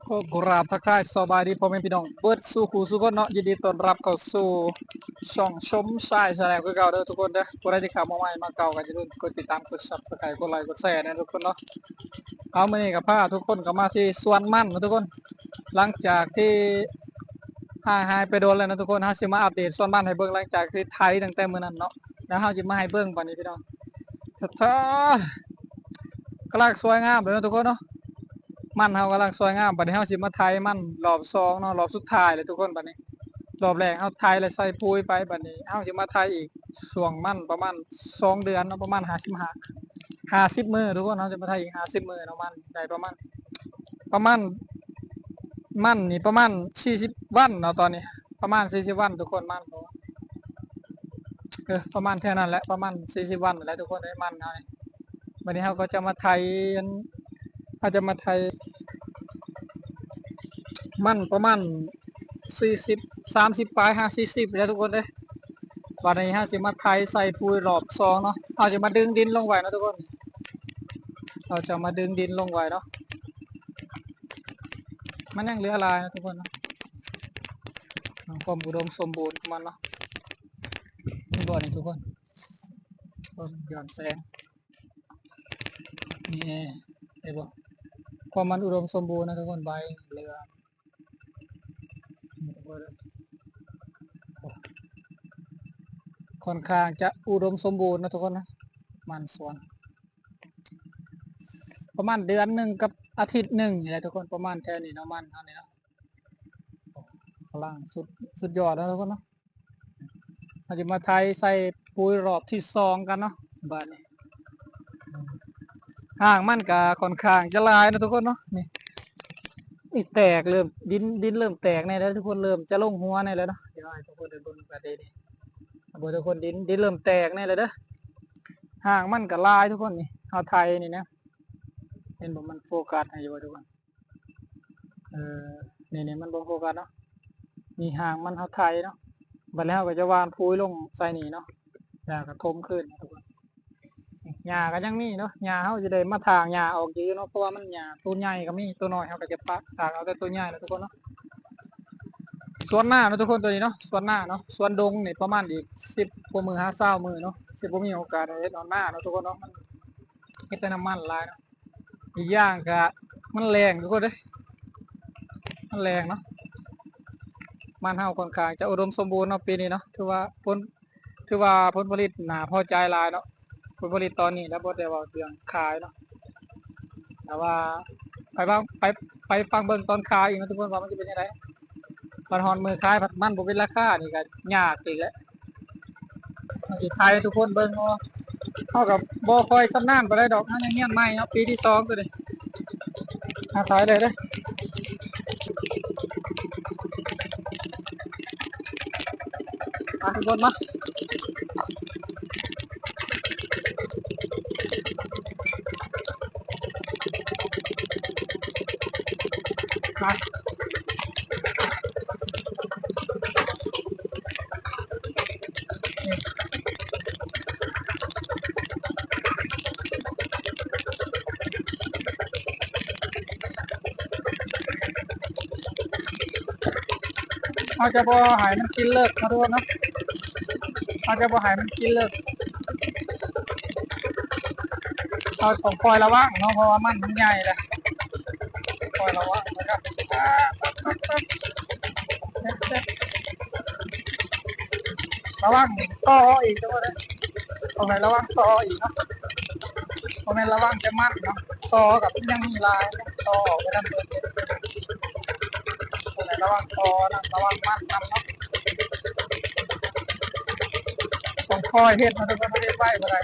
ຂໍກາບທັກທາຍສະບາຍດີພໍ່ແມ່ພີ່ນ້ອງເບິດສູ່ຄູ່ສູ່ຄົນເນາະ, ຍິນດີຕ້ອນຮັບເຂົ້າສູ່ຊ່ອງຊົມຊາຍ Channel ຄືເກົ່າເດີທຸກຄົນເດີ. ຜູ້ໃດທີ່ເຂົ້າມາໃໝ່ມາເກົ່າກໍຢ່າລືມກົດຕິດຕາມ ກົດ Subscribe ກົດໄລ ກົດແຊແດ່ທຸກຄົນເນາະ. ເອົາ ມື້ນີ້ກໍພາທຸກຄົນກໍມາທີ່ສວນມັນເນາະທຸກຄົນ. ຫຼັງຈາກທີ່ຫ່າງຫາຍໄປດົນແລ້ວເນາະທຸກຄົນ, ເຮົາຊິມາອັບເດດສວນມັນໃຫ້ເບິ່ງ ຫຼັງຈາກທີ່ໄຖຕັ້ງແຕ່ມື້ນັ້ນເນາະ. ແລ້ວເຮົາຊິມາໃຫ້ເບິ່ງບັດນີ້ພີ່ນ້ອງ ສະທ້າ ກຳລັງສວຍງາມເລີຍເນາະທຸກຄົນເນາະ. ມັນເຮົາກຳລັງສວຍງາມ, ບັດນີ້ເຮົາຊິມາໄຖມັນລອບສອງເນາະ, ລອບສຸດທ້າຍແລ້ວທຸກຄົນ. ບັດນີ້ລອບແລກເຮົາໄຖແລ້ວໃສ່ປຸ໋ຍໄປ, ບັດນີ້ເຮົາຊິມາໄຖອີກຊ່ວງມັນປະມານສອງເດືອນເນາະ, ປະມານຫ້າສິບຫ້າ ຫ້າສິບມື້ທຸກຄົນ. ເຮົາຊິມາໄຖອີກຫ້າສິບມື້ເນາະ, ມັນໄດ້ປະມານ ປະມານ ມັນນີ້ປະມານສີ່ສິບວັນເນາະ, ຕອນນີ້ປະມານສີ່ສິບວັນທຸກຄົນ. ມັນ ເອີ ປະມານແຖວນັ້ນແຫຼະ, ປະມານສີ່ສິບວັນແຫຼະທຸກຄົນເອີຍ ມັນເຮົານີ້. ບັດນີ້ເຮົາກໍຈະມາໄຖ ອັນ ເຮົາຈະມາໄຖມັນປະມານສີ່ສິບ ສາມສິບປາຍ ຫາສີ່ສິບແຫຼະທຸກຄົນເອີຍ. ບັດນີ້ເຮົາຊິມາໄຖໃສ່ປຸ໋ຍລອບສອງເນາະ, ເຮົາຊິມາດຶງດິນລົງໄວ້ເນາະທຸກຄົນ. ເຮົາຈະມາດຶງດິນລົງໄວ້ເນາະ, ມັນຍັງເຫຼືອຫຼາຍເນາະທຸກຄົນເນາະ, ຄວາມອຸດົມສົມບູນຂອງມັນເນາະ. ເຫັນບໍ່ນີ້ທຸກຄົນ ເບິ່ງຍ້ອນແສງ ນີ້ ເຫັນບໍ່ ຄວາມມັນອຸດົມສົມບູນນະທຸກຄົນ. ໃບເຫຼືອ ຂ້ອນຂ້າງຈະອຸດົມສົມບູນນະທຸກຄົນນະ ມັນສວນ. ປະມານເດືອນໜຶ່ງກັບອາທິດໜຶ່ງນີ້ແຫຼະທຸກຄົນ, ປະມານແຖວນີ້ເນາະ ມັນເຮົານີ້ເນາະ. ກຳລັງສຸດ ສຸດຍອດແລ້ວທຸກຄົນເນາະ. ເຮົາຈະມາໄຖໃສ່ປຸ໋ຍລອບທີສອງກັນເນາະ. ບາດນີ້ ຮາກມັນກະຂ້ອນຂ້າງຈະຫຼາຍເນາະທຸກຄົນເນາະ. ນີ້ ນີ້ແຕກ ເລີ່ມ ດິນ ດິນເລີ່ມແຕກແດ່ແລ້ວທຸກຄົນ, ເລີ່ມຈະລົງຫົວແດ່ແລ້ວເນາະ. ດຽວໃຫ້ທຸກຄົນໄດ້ເບິ່ງກັນເດ້ນີ້ ເບິ່ງທຸກຄົນ ດິນ ດິນເລີ່ມແຕກແດ່ແລ້ວເດີ. ຮາກມັນກະຫຼາຍທຸກຄົນ, ນີ້ເຮົາໄຖນີ້ນະ ເຫັນບໍ່ ມັນໂຟກັສໃຫ້ຢູ່ບໍ່ທຸກຄົນ? ເອີ ນີ້ ນີ້ມັນບໍ່ໂຟກັສເນາະ. ນີ້ຮາກມັນເຮົາໄຖເນາະ, ບັດແລ້ວເຮົາກໍຈະຫວ່ານປຸ໋ຍລົງໃສ່ນີ້ເນາະ ແລ້ວກໍຖົມຄືນເນາະທຸກຄົນ. ຫຍ້າກໍຍັງມີເນາະ, ຫຍ້າເຮົາຈະໄດ້ມາຖາງຫຍ້າອອກຢູ່ເນາະ, ເພາະວ່າມັນຫຍ້າໂຕໃຫຍ່ກໍມີ, ໂຕນ້ອຍເຮົາກໍຈະປະຖາງເອົາແຕ່ໂຕໃຫຍ່ແຫຼະທຸກຄົນເນາະ. ສວນນາເນາະທຸກຄົນ ໂຕນີ້ເນາະ, ສວນນາເນາະ. ສວນດົງນີ້ປະມານອີກສິບກວ່າມື້ຫາຊາວມື້ເນາະ, ຊິບໍ່ມີໂອກາດໄດ້ເຮັດເອົານາເນາະທຸກຄົນເນາະ. ມັນເຮັດແຕ່ນ້ຳມັນຫຼາຍເນາະ, ອີກຢ່າງກະມັນແລ້ງທຸກຄົນເອີຍ, ມັນແລ້ງເນາະ. ມັນເຮົາຂ້ອນຂ້າງຈະອຸດົມສົມບູນເນາະປີນີ້ເນາະ, ຖືວ່າຜົນ ຖືວ່າຜົນຜະລິດໜ້າພໍໃຈຫຼາຍເນາະ. ຜົນຜະລິດຕອນນີ້ແລ້ວ ບໍ່ໄດ້ເວົ້າເລື່ອງຂາຍເນາະ, ແຕ່ວ່າໄປຟັງ ໄປ ໄປຟັງເບິ່ງຕອນຂາຍອີກເນາະທຸກຄົນ ວ່າມັນຈະເປັນຈັ່ງໃດ. ບັດຮອດມື້ຂາຍພັດມັນບໍ່ເປັນລາຄາ ນີ້ກໍຍາກອີກແຫຼະ. ເຮົາຊິຖ່າຍໃຫ້ທຸກຄົນເບິ່ງເນາະ, ເຮົາກໍບໍ່ຄ່ອຍຊຳນານປານໃດດອກ, ເຮົາຍັງຮຽນໃໝ່ເນາະ, ປີທີສອງໂຕນີ້. ອ່າ ຖ່າຍເລີຍເດີ. ມາທຸກຄົນມາ ມາ. ເຮົາຈະບໍ່ໃຫ້ມັນກິນເລິກເນາະທຸກຄົນເນາະ, ເຮົາຈະບໍ່ໃຫ້ມັນກິນເລິກ. ເຮົາຕ້ອງຄອຍລະວັງເນາະ ເພາະວ່າມັນ ມັນໃຫຍ່ແຫຼະ, ຄອຍລະວັງນະຄັບ. ລະວັງຕໍອີກເດີ, ຕ້ອງໃຫ້ລະວັງຕໍອີກເນາະ, ບໍ່ແມ່ນລະວັງແຕ່ມັນເນາະ, ຕໍກໍຍັງມີຫຼາຍ, ຕໍໄປນຳເບິດ. ລະວັງຕໍນຳ ລະວັງມັນນຳເນາະ, ຕ້ອງຄອຍເຮັດເນາະ, ເຮັດໄວບໍ່ໄດ້,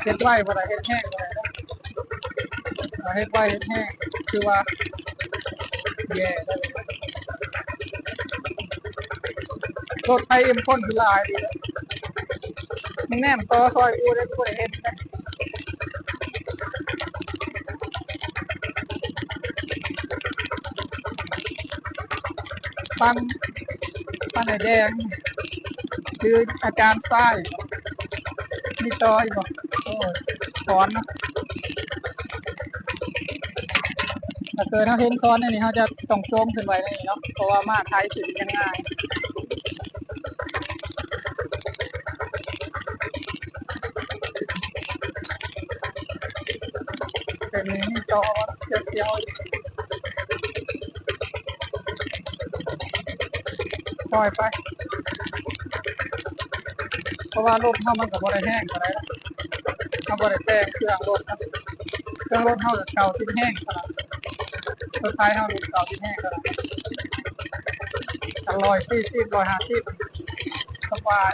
ເຮັດໄວບໍ່ໄດ້, ເຮັດແຮງບໍ່ໄດ້ເນາະ. ຖ້າເຮັດໄວເຮັດແຮງ ຄືວ່າແຍ່ເດີ. ລົດໄຖເອັມຄົນຄືຫຼາຍດີ, ມຶງແນມຕໍ່ຊອຍກູເດ້, ກູບໍ່ໄດ້ເຫັນເດ້. ປັ້ນ ປັ້ນໄອ້ແດງ ຫຼືອາຈານຊາຍ ມີຕໍ່ອີກບໍ່? ໂອ້ຍ ສອນນະ. ຖ້າເກີດເຮົາເຫັນຄອນແນວນີ້ ເຮົາຈະຕ້ອງໂຈມຂຶ້ນໄວ້ແນວນີ້ເນາະ ເພາະວ່າມ້າໄຖຂຶ້ນຍັງງ່າຍ. ເປັນນີ້ຕໍ່ສຽວໆ ປ່ອຍໄປ ເພາະວ່າລົດເຮົາມັນກໍບໍ່ໄດ້ແຮງປານໃດ ເຮົາບໍ່ໄດ້ແຕ່ງເຄື່ອງລົດນະ ເຄື່ອງລົດເຮົາກໍເກົ່າຕິດແຮງຂະໜາດ ລົດໄຖເຮົາເກົ່າຕິດແຮງຂະໜາດ ຮ້ອຍສີ່ສິບ ຮ້ອຍຫ້າສິບ ສະບາຍ.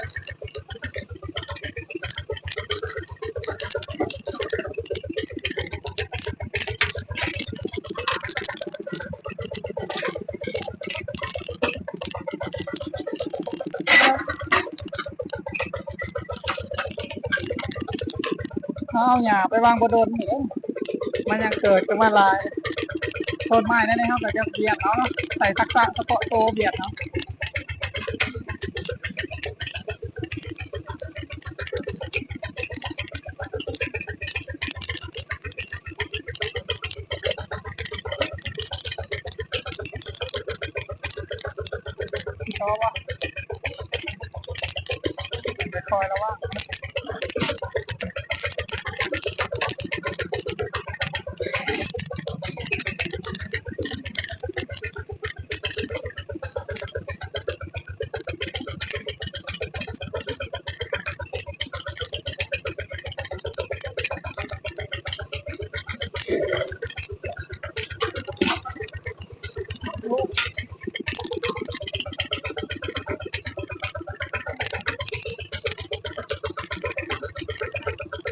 ເຮົາຫຍ້າໄປວາງບໍ່ດົນນີ້ເດ້ ມັນຍັງເກີດຂຶ້ນມາຫຼາຍ ຕົ້ນໄມ້ແນວນີ້ເຮົາກໍຈະບຽດເອົາເນາະ ໃຊ້ທັກສະສະເພາະໂຕບຽດເອົາ.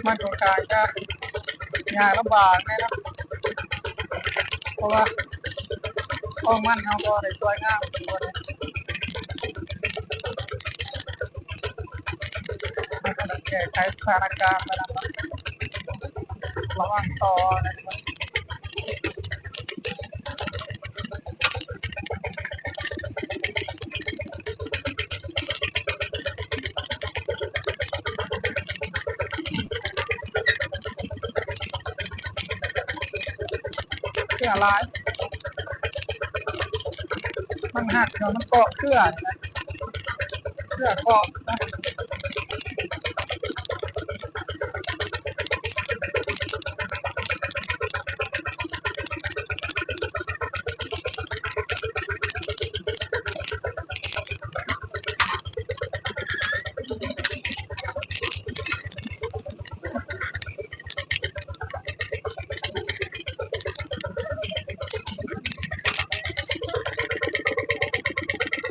ມັນຂ້ອນຂ້າງຈະ ຍາກລຳບາກແນ່ເນາະ ເພາະວ່າຂອງມັນເຮົາບໍ່ໄດ້ຊ່ວຍງາມ ແກ້ໄຂສະຖານະການໄປນຳເນາະ ລະວັງຕໍ່ແນ່. ເຄືອຫຼາຍ ມັນຫັກເນາະ ມັນເກາະເຄືອນະ ເຄືອເກາະນະ.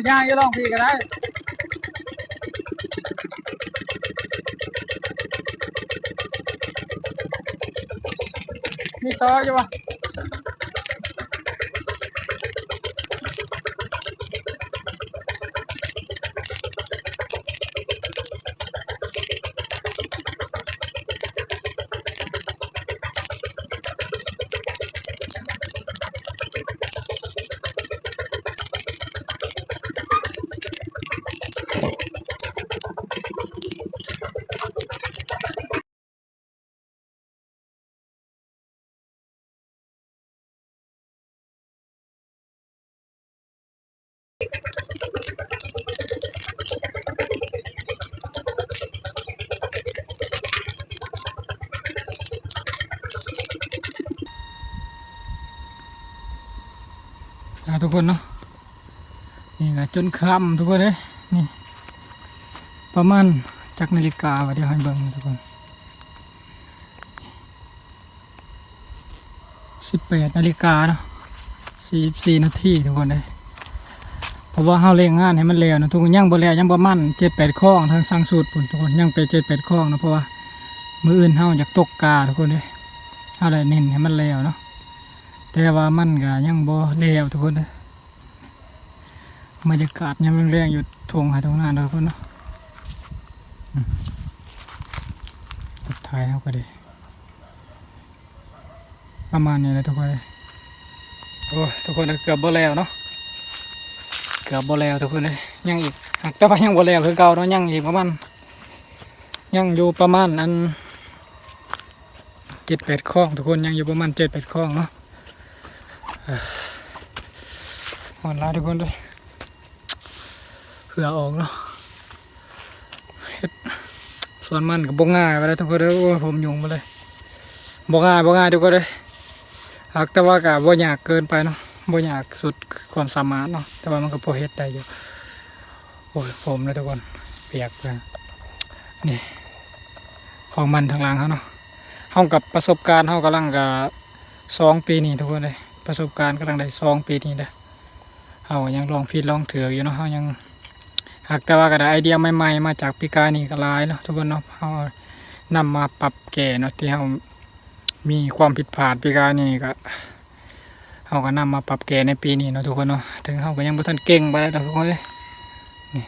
ຍ່າງຢູ່ລ່ອງພີ້ກໍໄດ້ ມີຕໍ່ຢູ່ບໍ່? ອ່າ ທຸກຄົນເນາະ ນີ້ກໍຈົນຄ່ຳທຸກຄົນເອີຍ ນີ້ປະມານຈັກນາລິກາວະ ດຽວໃຫ້ເບິ່ງທຸກຄົນ ສິບແປດນາລິກາເນາະ ສີ່ສິບສີ່ນາທີທຸກຄົນເອີຍ ເພາະວ່າເຮົາເລັ່ງງານໃຫ້ມັນແລ້ວເນາະທຸກຄົນ ຍັງບໍ່ແລ້ວ ຍັງປະມານເຈັດແປດຄອງທາງສັງສຸດພຸ້ນທຸກຄົນ ຍັງໄປເຈັດແປດຄອງເນາະ ເພາະວ່າມື້ອື່ນເຮົາຢາກຕົກກາທຸກຄົນເອີຍ ເຮົາໄດ້ເນັ້ນໃຫ້ມັນແລ້ວເນາະ ແຕ່ວ່າມັນກໍຍັງບໍ່ແລ້ວທຸກຄົນເອີຍ. ບັນຍາກາດຍາມແລງໆ ຢູ່ທົ່ງໄຮ່ທົ່ງນາເນາະທຸກຄົນເນາະ ອືມ ລົດໄຖເຮົາກໍດີ ປະມານນີ້ແຫຼະທຸກຄົນເອີຍ ໂອ້ຍ ທຸກຄົນເອີຍ ເກືອບບໍ່ແລ້ວເນາະ ເກືອບບໍ່ແລ້ວທຸກຄົນເອີຍ ຍັງອີກ ແຕ່ວ່າຍັງບໍ່ແລ້ວຄືເກົ່າເນາະ ຍັງອີກປະມານ ຍັງຢູ່ປະມານອັນ ເຈັດແປດຄອງທຸກຄົນ ຍັງຢູ່ປະມານເຈັດແປດຄອງເນາະ ຮ້ອນຫຼາຍທຸກຄົນເດີ ເຫື່ອອອກເນາະ. ເຮັດສວນມັນກໍບໍ່ງ່າຍປານໃດທຸກຄົນເດີ. ໂອ້ຍ ຜົມຫຍຸ້ງໝົດເລີຍ. ບໍ່ງ່າຍ ບໍ່ງ່າຍທຸກຄົນເດີ. ຫາກແຕ່ວ່າກໍບໍ່ຍາກເກີນໄປເນາະ ບໍ່ຍາກສຸດຄວາມສາມາດເນາະ ແຕ່ວ່າມັນກໍພໍເຮັດໄດ້ຢູ່. ໂອ້ຍ ຜົມເລີຍທຸກຄົນ ປຽກເລີຍ. ນີ້ ຂອງມັນທາງຫຼັງເຮົາເນາະ ເຮົາກັບປະສົບການເຮົາກຳລັງກະສອງປີນີ້ທຸກຄົນເອີຍ. ປະສົບການກຳລັງໄດ້ສອງປີນີ້ເດີ. ເຮົາຍັງລອງຜິດລອງຖືກຢູ່ເນາະ ເຮົາຍັງ ຫາກແຕ່ວ່າກໍໄດ້ໄອເດຍໃໝ່ໆມາຈາກປີກາຍນີ້ກໍຫຼາຍເນາະທຸກຄົນເນາະ. ເຮົານຳມາປັບແກ້ເນາະ ທີ່ເຮົາມີຄວາມຜິດພາດປີກາຍນີ້ກໍ ເຮົາກໍນຳມາປັບແກ້ໃນປີນີ້ເນາະທຸກຄົນເນາະ. ເຖິງເຮົາກໍຍັງບໍ່ທັນເກັ່ງປານໃດດອກທຸກຄົນເອີຍ. ນີ້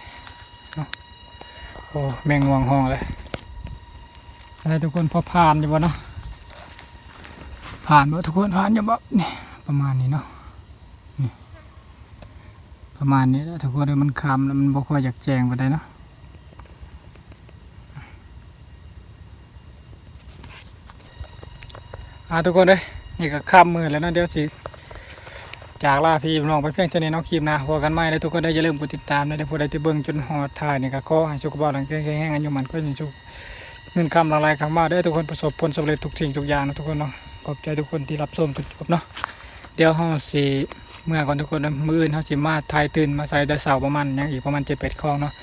ເນາະ ໂອ້ ແມງງວງຮ້ອງເລີຍ. ເອີ ທຸກຄົນພໍຜ່ານຢູ່ບໍ່ເນາະ ຜ່ານບໍ່ທຸກຄົນ ຜ່ານຢູ່ບໍ່? ນີ້ ປະມານນີ້ເນາະ ນີ້ ປະມານນີ້ແຫຼະທຸກຄົນເອີຍ. ມັນຄ່ຳແລ້ວ ມັນບໍ່ຄ່ອຍຢາກແຈ້ງປານໃດເນາະ. ອ່າ ທຸກຄົນເອີຍ ນີ້ກໍຄ່ຳມືດແລ້ວເນາະ ດຽວຊິຈາກລາພີ່ນ້ອງໄປພຽງສ່ຳນີ້ເນາະ. ຄລິບໜ້າພໍ້ກັນໃໝ່ເດີທຸກຄົນເດີ. ຢ່າລືມກົດຕິດຕາມເດີ ຜູ້ໃດທີ່ເບິ່ງຈົນຮອດທ້າຍນີ້ ກໍຂໍໃຫ້ສຸຂະພາບແຂງແຮງ ອາຍຸໝັ້ນຂວັນຍືນ ເງິນຄຳຫຼັ່ງໄຫຼເຂົ້າມາເດີທຸກຄົນ ປະສົບຜົນສຳເລັດທຸກສິ່ງທຸກຢ່າງເນາະທຸກຄົນເນາະ. ຂອບໃຈທຸກຄົນທີ່ຮັບຊົມຈົນຈົບເນາະ. ດຽວເຮົາຊິເມືອກ່ອນທຸກຄົນເນາະ. ມື້ອື່ນເຮົາຊິມາຖ່າຍຕື່ນມາໃສ່ແຕ່ເຊົ້າ ປະມານຫຍັງອີກ ປະມານເຈັດແປດຄອງເນາະ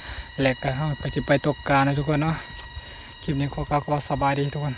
ແລ້ວກໍເຮົາກໍຊິໄປຕົກການເນາະທຸກຄົນເນາະ. ຄລິບນີ້ຂໍກ່າວຂໍສະບາຍດີທຸກຄົນ.